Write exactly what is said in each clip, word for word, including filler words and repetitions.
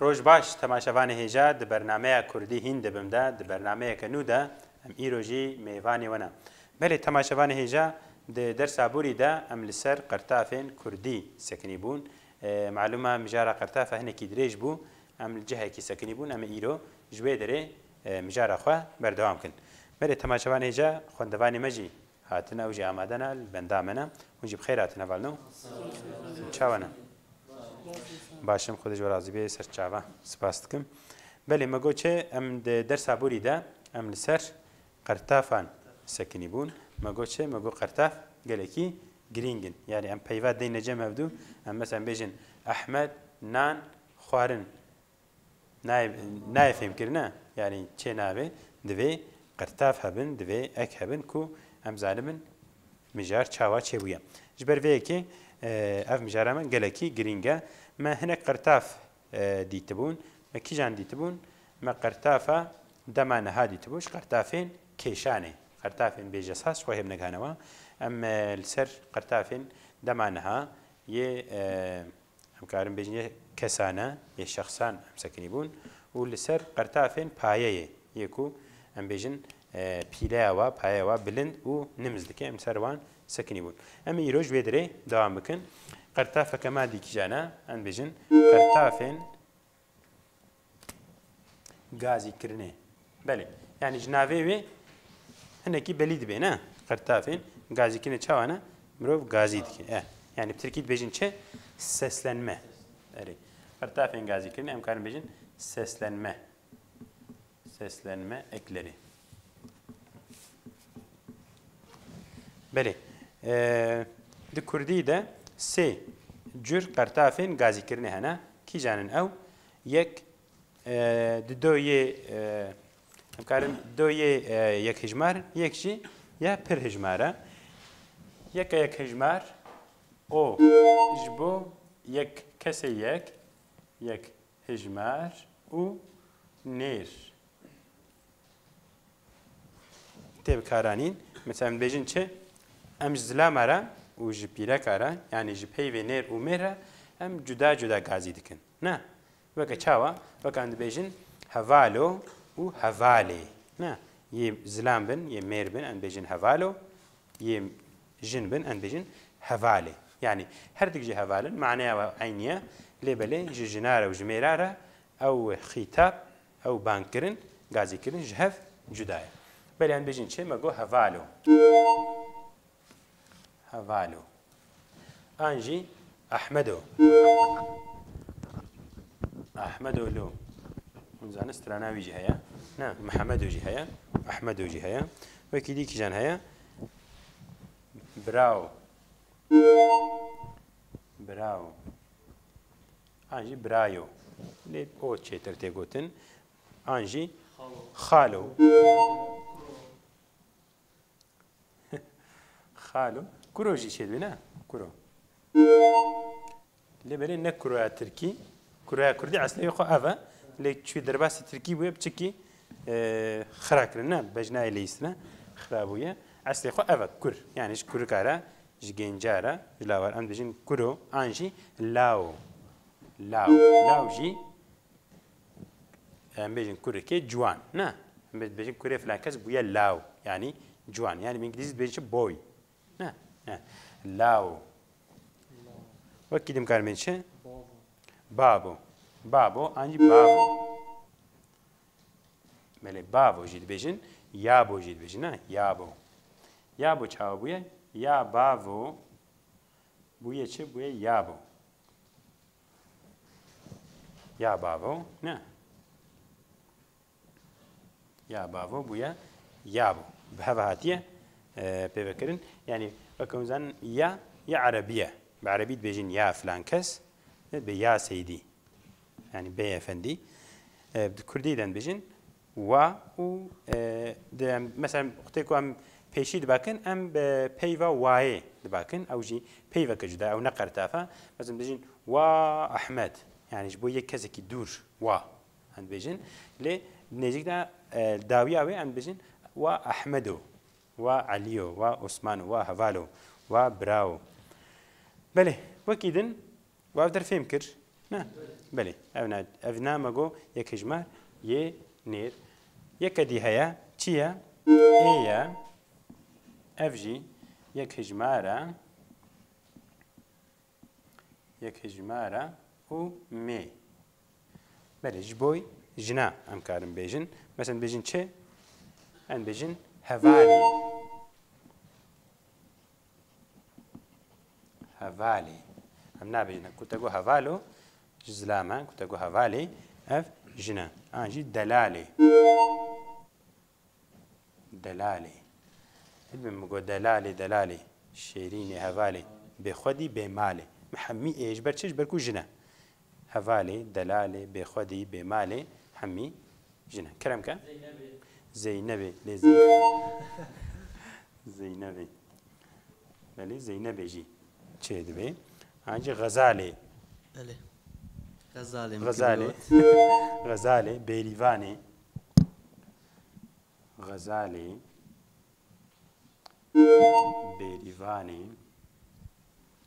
Roj baş, temaşevanê hêja, di bernameya Kurdî hîn dibim de, di bernameyeke nû de em îro jî mêvanê we ne. Belê, temaşevanê hêja, di dersa borî de em li ser qertafên Kurdî sekinî bûn. E, malûm e, mijara qertafa hinekî dirêj bû, em li cihekî sekinî bûn, em ê îro ji wê derê, e, mijara xwe berdewam kin. Belê, temaşevanê hêja, xwendevanê me jî hatine, ew jî amade ne, li benda me ne. Hûn jî bi xêr hatine, hevalno. Çawa ne? Baş im, Xwedê ji we razî bê, ser çava. Spas dikim. Belê, me got çi, em di dersa borî de em li ser qertafan sekinî bûn. Me got çi, me got qertaf gelekî girîng in. Yanî em peyva deyne cem hevdû, em mesela bêjin Ehmed, nan, xwarin. Nayê, nayê fêmkirin e. Yanî çê nabe, divê qertaf hebin, divê ek hebin ku em zanibin mijar çawa çêbûye. Ji ber vê yekê, e, ev mijara me gelekî girîng e. Me hinek qertaf, e, dîtibûn. Me kîjan dîtibûn? Me qertafa dema niha dîtibû, ji qertafên kêşanê. Qertafên bêjesas xwe hêb negihane wa. Em, e, li ser qertafên dema niha yê, e, em karin bêjin yê kesane, yê şexsan em sekinî bûn û li ser qertafên payeyê, yê ku em bêjin, e, pîleya wa, payeya wa bilind û nimz dike, em li ser wan sekinî bûn. Em ê îro ji wê derê dewam bikin. Qertafeke me dî kîjan e, em bêjin qertafên gazîkirinê. Belê. Yanî ji navê wê hinekî belî dibe, ne? Qertafên gazîkirinê çawa ne? Mirov gazî dike. Eh. Yanî bi tirkî dibêjin çi? Seslenme. Erê. Qertafên gazîkirinê em karin bêjin seslenme. Seslenme ekleri. Belê. E, di kurdî de sê cur qertafên gazîkirinê hene. Kîjan in ew? Yek, e, di do yê, e, em karin do yê, e, yek hijmar, yek jî ya pir hijmar e. Yeke yek hijmar, o ji bo yek kesê yek, yek hijmar û nêr tê bikaranîn. Mesela em dibêjin çi? Em ji zilama re û ji pîreka re, yanî ji peyvê nêr û mêr re em cuda cuda gazî dikin. Ne? Weke çawa? Weke em dibêjin hevalo û hevalê. Ne? Yê zilam bin, yê mêr bin, em dibêjin hevalo, yê jin bin, em dibêjin hevalê. Yanî her dik jî heval in, maneya we eynî ye. Lê belê ji jina re û ji mêra re ew xîtab, ew bangkirin, gazîkirin ji hev cuda ye. Belê em dibêjin çi? Me got hevalo. Hevalo. An jî Ahmedo. Ahmedo lo. Hûn zanin strana wî jî heye. Ne, Mihemedo jî heye. Ahmedo jî heye. Wekî dî kîjan heye? Brao. Brao. An jî birayo. Lê o çêtir tê gotin. An jî xalo. Xalo. Kuro jî çêdibê, ne? Kuro. Lê belê ne kuroya tirkî. Kuroya kurdî eslê xwe ev e. Lê çûyî derbasî tirkî bûye, piçikî, e, xira kirin, ne? Bejnayê leyîstine xira bûye. Eslê xwe ev e, kur. Yanî ji kurika re, ji gênca re, ji lawa re. Em dibêjin kuro, an jî lao. Lao. Lao jî em bêjin kurikê ciwan. Ne? Em bê-, bêjin kurê filan kes bûye lao. Yanî ciwan. Yanî bi îngilîzî dibêjin çi? Boy. Ne? Ne. Lao. Wekî din karin bêjin çi? Babo. Babo. An jî bavo. Belê, bavo jî dibêjin. Yabo jî dibêjin. Ne? Yabo. Yabo çawa bûye? Ya bavo. Bûye çi? Bûye yabo. Ya bavo, ne? Ya bavo bûye yabo. Bi heva hatiye, e, pêvekirin. Yanî, weke hûn zanin, ya, ya erebî ye. Bi erebî dibêjin ya filan kes, bi ya seydî. Yanî bey efendî. E, di kurdî de dibêjin wa û, e, di, em, mesela, wextê ku em pêşî dibakin, em bi peyva wayê dibakin. Ew jî peyveke cuda, ew ne qertaf e. Mesela, dibêjin wa Ahmed. Yanî ji bo yek kesekî dûr, wa. Em dibêjin. Lê nêzîk de, e, dawiya wê em dibêjin wa Ahmedo, wa Eliyo, wa Osmano, wa hevalo, wa birawo. Belê, wekî din, we ev der fêm kir. Ne? Belê. Ev ne, ev ne me got yekhejmar yê nêr. Yeke dî heye. Çi ye? Ê ye. Ev jî yekhejmar e. Yekhejmar e û mê. Belê, ji bo jina em karin bêjin. Mesela bêjin çi? Em bêjin hevalê. Hevalê. Em nabêjin. Ku te got hevalo, ji zilam e. Ku te got hevalê, ev jin e. An jî delalê. Delalê. Hilbim min got delalê, delalê. Şêrînê, hevalê. Bêxwedî, bêmalê. Mi hemî ê ji ber çi? Ji ber ku jin e. Hevalê, delalê, bêxwedî, bêmalê, hemî jin e. Kerem ke? Zeynebê. Zeynebê. Lê Zeynebê. Zeynebê. Belê Zeynebê jî çê dibe. Ancî Xezalê. Belê. Xezalê. Xezalê. Xezalê. Bêrîvanê. Xezalê. Bêrîvanê.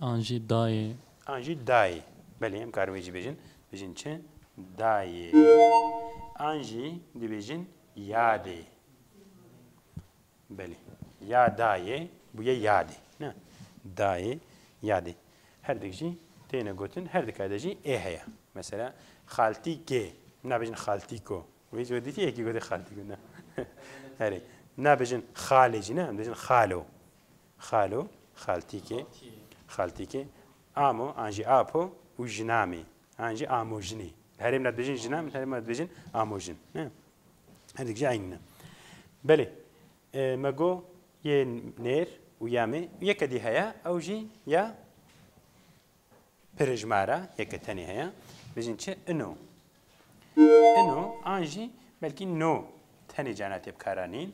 An jî dayê. An jî dayê. Belê, em karin wê jî bêjin. Bêjin çi? Dayê. An jî dibêjin yadê. Belê. Ya dayê, bûye yadê. Ne? Dayê, yadê. Her dik jî têne gotin, her dika de jî ê heye. Mesela, xaltîkê. Nabêjin xaltîko. Wê jî we dîtî yekî gotê xaltîko, ne? Herê. Nabêjin xalê jî, ne? Em dibêjin xalo. Xalo, xaltîkê, xaltîkê. Amo, an jî apo û jinamê. An jî amojinê. Herê me dibêjin jinam, herê me dibêjin amojin. Ne? Her dik jî eynî ne. Belê. E, me got yê nêr û ya mê. Yeke dî heye, ew jî ya pirhijmar e, yeke tenê heye. Bêjin çi? Ino. Ino, an jî belkî no. Tenê cana tê bikaranîn.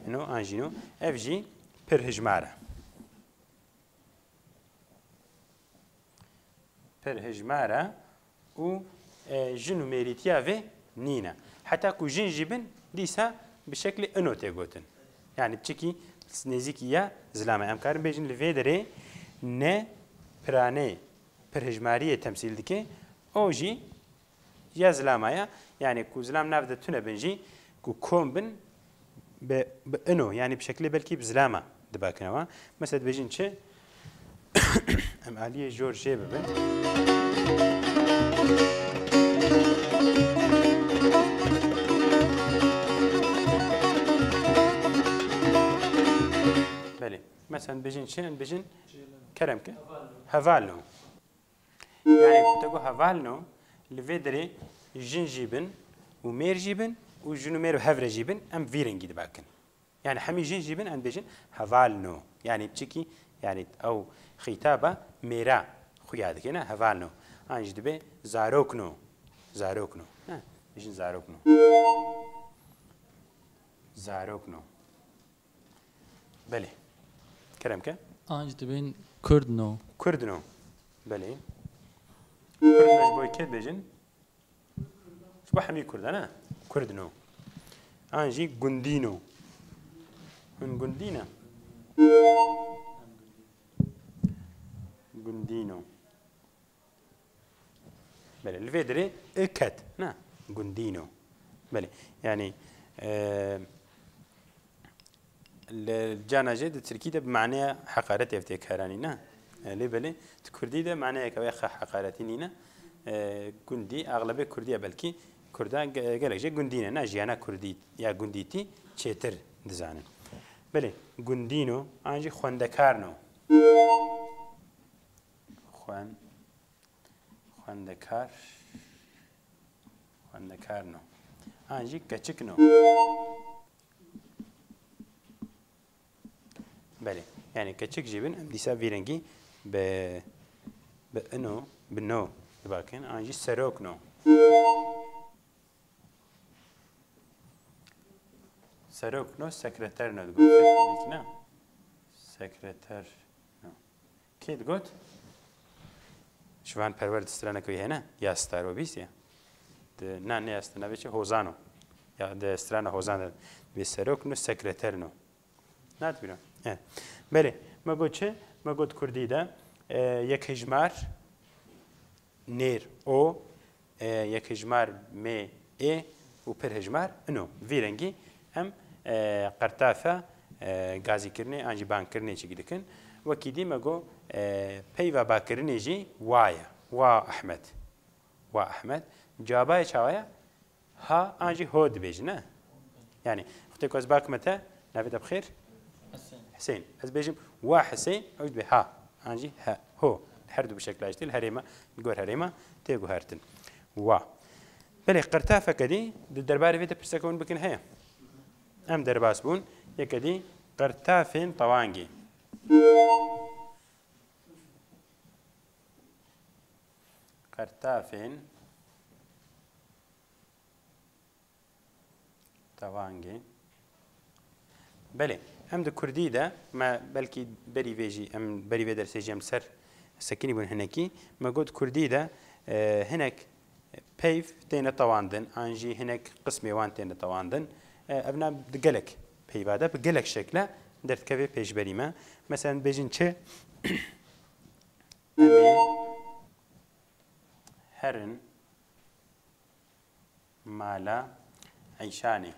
Ino, an jî no. Ev jî pirhijmar e. Pirhijmar e û, e, jin û mêrîtiya vê nîne. Heta ku jin jî bin, dîsa bi şeklê ino tê gotin. Yani çikî nêzîkî ya zilam e. Em karin bêjin li vê derê ne piranê pirhijmariyê temsîl dike, o jî ya zilama ya, yani ku zilam nav de tune bin jî, ku kom bin bi, bi ino, yani bi şeklê belkî bi zilama dibakinewa. Mesela dibêjin çi? Em aliyê jor jê bibin. Belê. Mesela dibêjin çi? Em dibêjin kerem ke. Hevalno. Yani ku te got hevalno, li vê derê jin jî bin û mêr jî bin û jin û mêr û hev re jî bin, em vî rengî dibakin. Yani hemî jin jî bin, em dibêjin hevalno. Yani çikî, yani ew xîtaba mêra xuya dike, ne? Hevalno. An jî dibe zarokno. Zarokno. Ne? Bêjin zarokno. Zarokno. Belê. Kerem ke. An jî dibên kurdno. Kurdno. Belê. Kurdno ji bo kê dibêjin? Ji bo hemî kurd e, ne? Kurdno. An jî gundîno. Hûn gundî ne? Gundîno. Belê, li vê derê i ket, ne? Gundîno. Belê, yani, e, li cana jê di tirkî de bi maneya heqaretê ev tê karanî, ne? E, lê belê, di kurdî de maneyeke wê xe heqaretî nîne. E, gundî, axlebê kurdî ye belkî. Kurda ge-, gelek jê gundî ne, ne? Jiyana kurdî ya gundîtî çêtir dizanin. Belê, gundîno, an jî xwendekarno. Xwen-, Xwendekar, xwendekarno. An jî keçikno. Belê. Yani keçik jî bin, em dîsa vî rengî bi, bi ino, bi no dibakin. An jî serokno. Serokno, sekreterno digot. Sekreterno. Sekreterno. Kê digot? Şivan Perwer di straneke wî hene? Ya Staro bîst ya. Di, na, ne ya sta-, navê çi? Hozano. Ya di strana Hozan de. Bi serokno, sekreterno. Nat bîra. Evet. Belê. Me got çi? Me got kurdî de, e, yekhejmar. nêr o, e, yekhijmar mê ê û pirhijmar ino. Vî rengî em, e, qertafa, e, gazîkirinê an jî bankirinê çêk dikin. Wekî dî me got, e, peyva bakirinê jî wa ye. Wa Ehmed. Wa Ehmed. Cavabê çawa ye? Ha an jî ho dibêjin, ne? Yani, wextê ku ez bakime te, navê te bi xêr? Husên. Husên. Ez bêjim, wa Husên, ew dibe ha. An jî he, ho. Her du bi şekla jî tê, li herêma, li gor herêma tê guhertin. Wa. Belê, qertafeke dî, di derbarê vê de pirseke hûn bikin heye? Em derbas bûn, yeke dî, qertafên tewangê. Qertafên tewangê. Belê, em di kurdî de, me belkî berî vê jî, em berî vê dersê jî em li ser sekinî bûn hinekî. Me got kurdî de, e, hinek peyv têne tewandin, an jî hinek qismê wan têne tewandin. E, evna di gelek peyva de, bi gelek şekle derdikeve pêşberî me. Mesela bêjin çi? Em ê herin mala Eyşanê.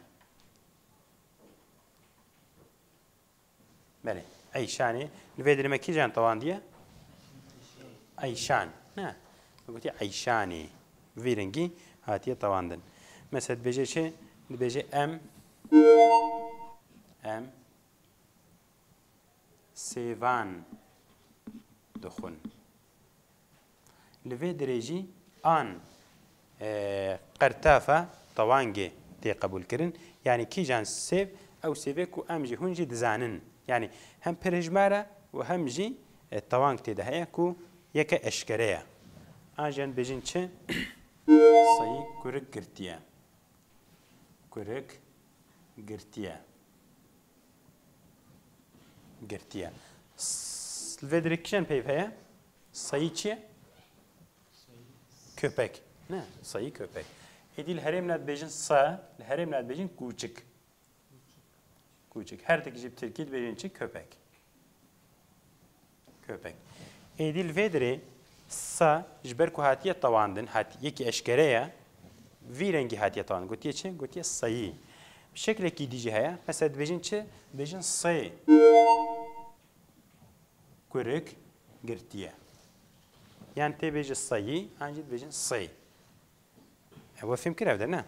Belê. Eyşanê. Li vê derê me kîjan tewandiye? Eyşan. Ne. Me gotiye Eyşanê. Vî rengî hatiye tewandin. Mesela dibêje çi? Dibêje em, em sêvan dixwin. Li vê derê jî an, e, qertafa tewangê tê qebûlkirin. Yanî kîjan sêv, ew sêvê ku em jî hûn jî dizanin. Yanî hem pirhijmar e û hem jî, e, tewang tê de heye ku yeke eşkere ye. An jî em dibêjin çi? Seyî kurik girtiye. Kurik girtiye. Girtiye. S-, li vê derê kîjan peyv heye? Seyî çi ye? Köpek. Ne, Seyî köpek. Êdî li herêmna dibêjin se, li herêmna dibêjin kûçik. Kûçik. Her tiştî jî bi tirkî dibêjin çi? Köpek. Köpek. Êdî li vê derê se ji ber ku hatiye tewandin, hat-, yekî eşkere ye, vî rengî hatiye tewandin. Gotiye çi? Gotiye seyî. Şeklekî dî jî heye. Mesela dibêjin çi? Dibêjin sê kurik girtiye. Yan tê bêje seyî, an jî dibêjin sê. E, we fêm kir ev de, ne?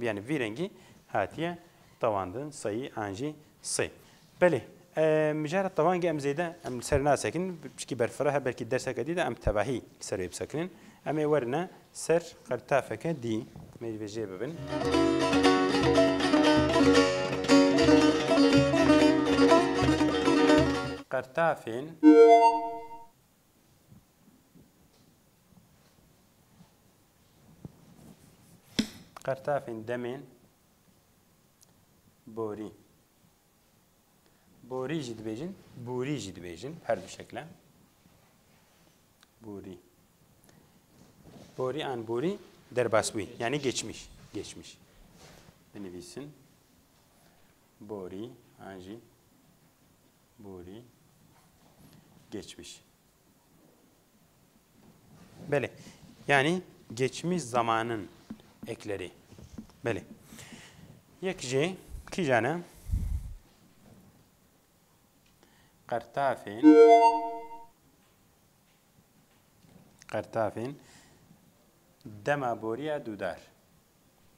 Yani vî rengî hatiye tewandin, seyî an jî sê. Belê, e, mijara tewangê em zêde, em li ser nasekin, çikî berfireh e, belkî derseke dî de em tevahî li ser wê bisekinin. Em ê werine ser qertafeke dî, em ê vê jê bibin. Qertafên Qertafên demên borî. Borî jî dibêjin, bûrî jî dibêjin. Her du şekle. Bûrî. Borî an bûrî derbasbûyî. Yani geçmiş. Geçmiş. Binivîsin. Borî an jî bûrî. Geçmiş. Belê. Yani geçmiş zamanın ekleri. Belê. Yek jê kîjan e? Qertafên. Qertafên. Dema boriya dûdar.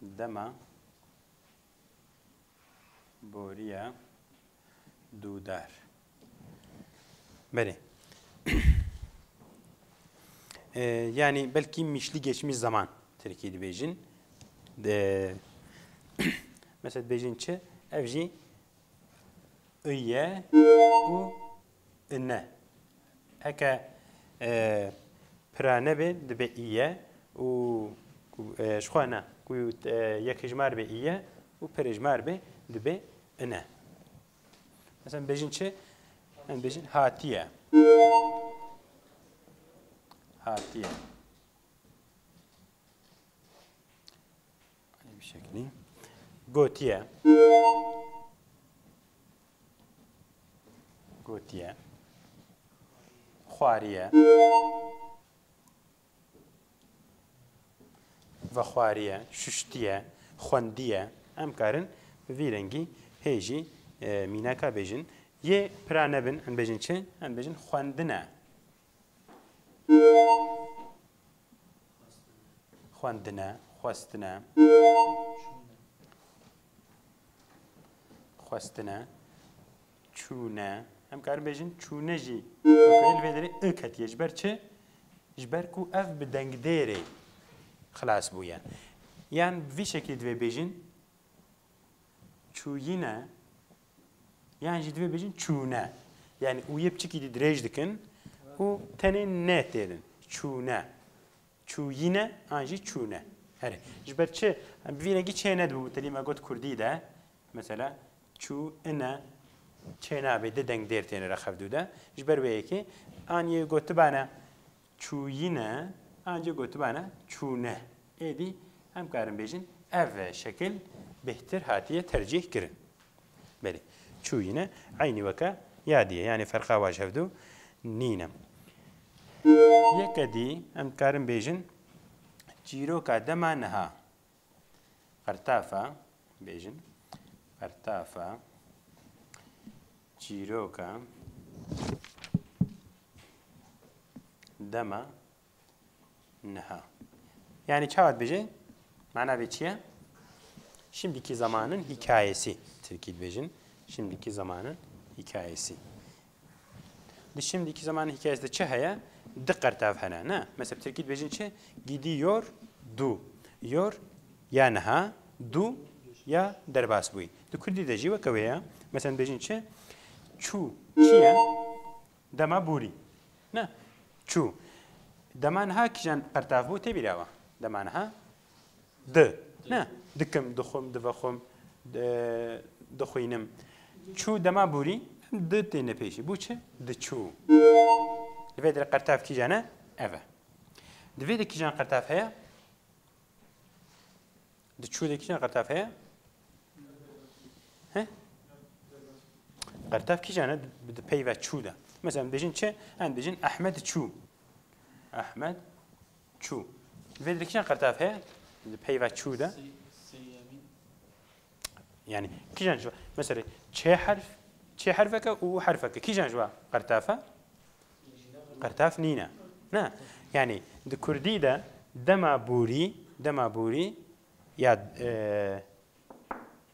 Dema Boriya dûdar. Belê. E, yani belkî mişli geçmiş zaman tirkî dibêjin. De, mesela dibêjin çi? Ev jî iye û ine. Heke, e, pira nebe dibe iye û ku, e, ji xwe ne, ku, e, yekhijmar be iye û pirhijmar be dibe ine. Mesela bêjin çi? Em bêjin hatiye. Hatiye. Aynı bir şekilde. Gotiye. Gotiye. Xwariye. vexwariye, şuştiye, xwendiye. Em karin bi vî rengî hê jî, e, mînaka bêjin. Yê pira nebin, em bêjin çi? Em bêjin xwendine. Xwendine, xwestine. Xwestine. Çûne. Em karin bêjin çûne jî. Li vê derê i ketiye. Ji ber çi? Ji ber ku ev bi dengdêrê xilas bûye. Yan bi vî şeklî divê bêjin çûyîne, yan jî divê bêjin çûne. Yani û yê piçikî dî dirêj dikin û tenê ne têdin. Çûne. Çûyîne, an jî çûne. Herê. Ji ber çi? Bi vî rengî çê nedibû, te dî me got kurdî de. Mesela, çû, ine, çê nabê, di deng dêr têne re xev dû de. Ji ber wê yekê, an yê gotibane çûyîne, an jî gotibane çûne. Êdî em karin bêjin, ev şekil bêhtir hatiye tercîh kirin. Belê. Çûyîne eynî weke yadî ye. Yanî ferqa wa ji hevdu nîne. Yeke dî em dikarin bêjin çîroka dema niha. Qertafa bêjin. Qertafa çîroka dema niha. Yani çawa dibêje? Mana vê çi ye? Şimdiki zamanın hikayesi. Tirkî dibêjin. Şimdiki zamanın hikayesi. Di şimdiki zamanın hikayesi de çi heye? Di qertav hene, ne? Mesela tirkî dibêjin çi? Gidiyor, du. Yor, ya niha, du, ya derbas bûyî. Di kurdî de jî weke wê ye. Mesela dibêjin çi? Çû. Çi ye? Dema borî. Ne? Çû. Dema niha kîjan qertav bû? Tê bîra we. Dema niha di. Ne? Dikim, dixwim, divexwim, di-, dixwînim. Çû dema borî, em di têne pêşî. Bû çi? Diçû. Di vê derê qertav kîjan e? Ev e. Di vê de kîjan qertav heye? Di çû de kîjan qertav heye? He? Qertav kîjan e di, di peyva çû de? Mesela em dibêjin çi? Em dibêjin Ehmed çû. Ehmed çû. Vê de kîjan qertav heye? Di peyva çû de. Yani kîjan ji, mesela çê herf, çê herfeke û herfeke. Kîjan ji wa qertav e? Qertav nîne. Ne. Yani di kurdî de dema borî, dema borî ya, e,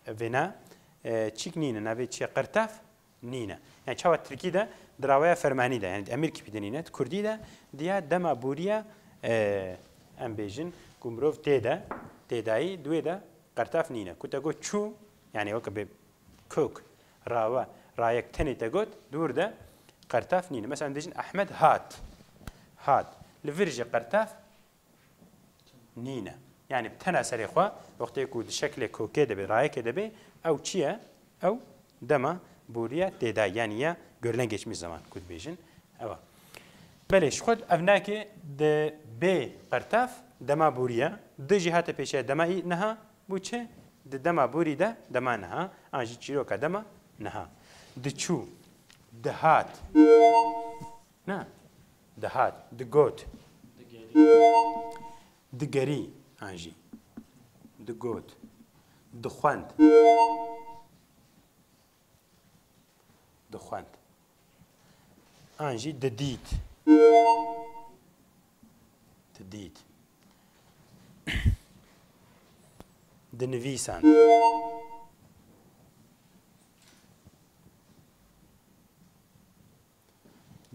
vêna, e, çîk nîne. Navê çi ye? Qertav nîne. Yani çawa tirkî de di raweya fermanî de, yani di emir kipî de nîne. Di kurdî de diya dema borî ya, e, em bêjin ku mirov tê de, têdayî, di wê de qertav nîne. Ku te got çû, yani weke bê kok, rawe, rayek tenê te got, di wir de qertav nîne. Mesela em dibêjin Ehmed hat. Hat. Li vir jî qertav nîne. Yani bi tena serê xwe, wextê ku di şeklê kokê de be, rayekê de be, ew çi ye? Ew dema borî ye têdayî, yani ya görülen geçmiş zaman ku dibêjin. Ew e. Belê, ji xwe ev nake di bê qertav dema borî ye. Di jî hate pêşiya dema î niha bû çi? Di dema borî de dema niha, an jî çîroka dema niha. Diçû, dihat. Na, dihat, digot. Digerî, an jî. Digot. Dixwend. Dixwend. An jî didît. Didît. Dinivîsand.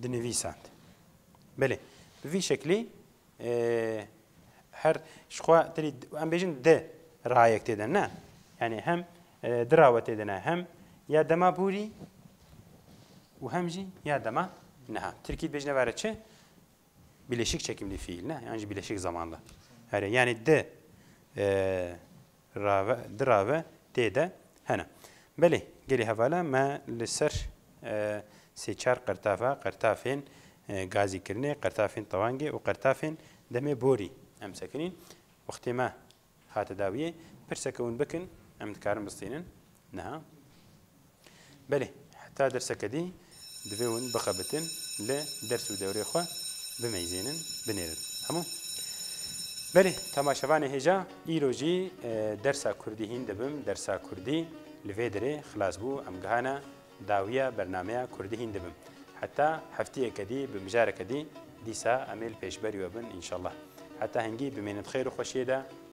Dinivîsand. Belê. Bi vî şeklî, e, her ji xwe têdî, em bêjin di rayek tê de ne. Yani hem, e, di rawe tê de ne, hem ya dema borî û hem jî ya dema niha. Tirkî dibêjine vere çi? Bileşik çekimli fiil ne? Yan jî bileşik zamanlı. Herê, yani di, e, rave, di rave tê de hene. Belê, gelî hevala me li ser, e, sê çar qertava, qertafên, e, gazî kirinê, qertafên tewangê û qertafên demê borî em sekinîn. Wextê me hate dawiyê, pirseke hûn bikin, em dikarin bistînin. Niha. Belê, heta derseke dî divê hûn bixebitin, li ders û dewrê xwe bimeyzênin, binêrin. Hemû? Belê, temaşevanê hêja, îro jî, e, dersa kurdî hîn dibim, dersa kurdî li vê derê xilas bû, em gihana dawiya bernameya kurdî hîn dibim. Heta heftiyeke dî, bi mijareke dî, dîsa em ê li pêşberî we bin, înşallah. Heta hingî bimênin di xêr û xweşiyê de,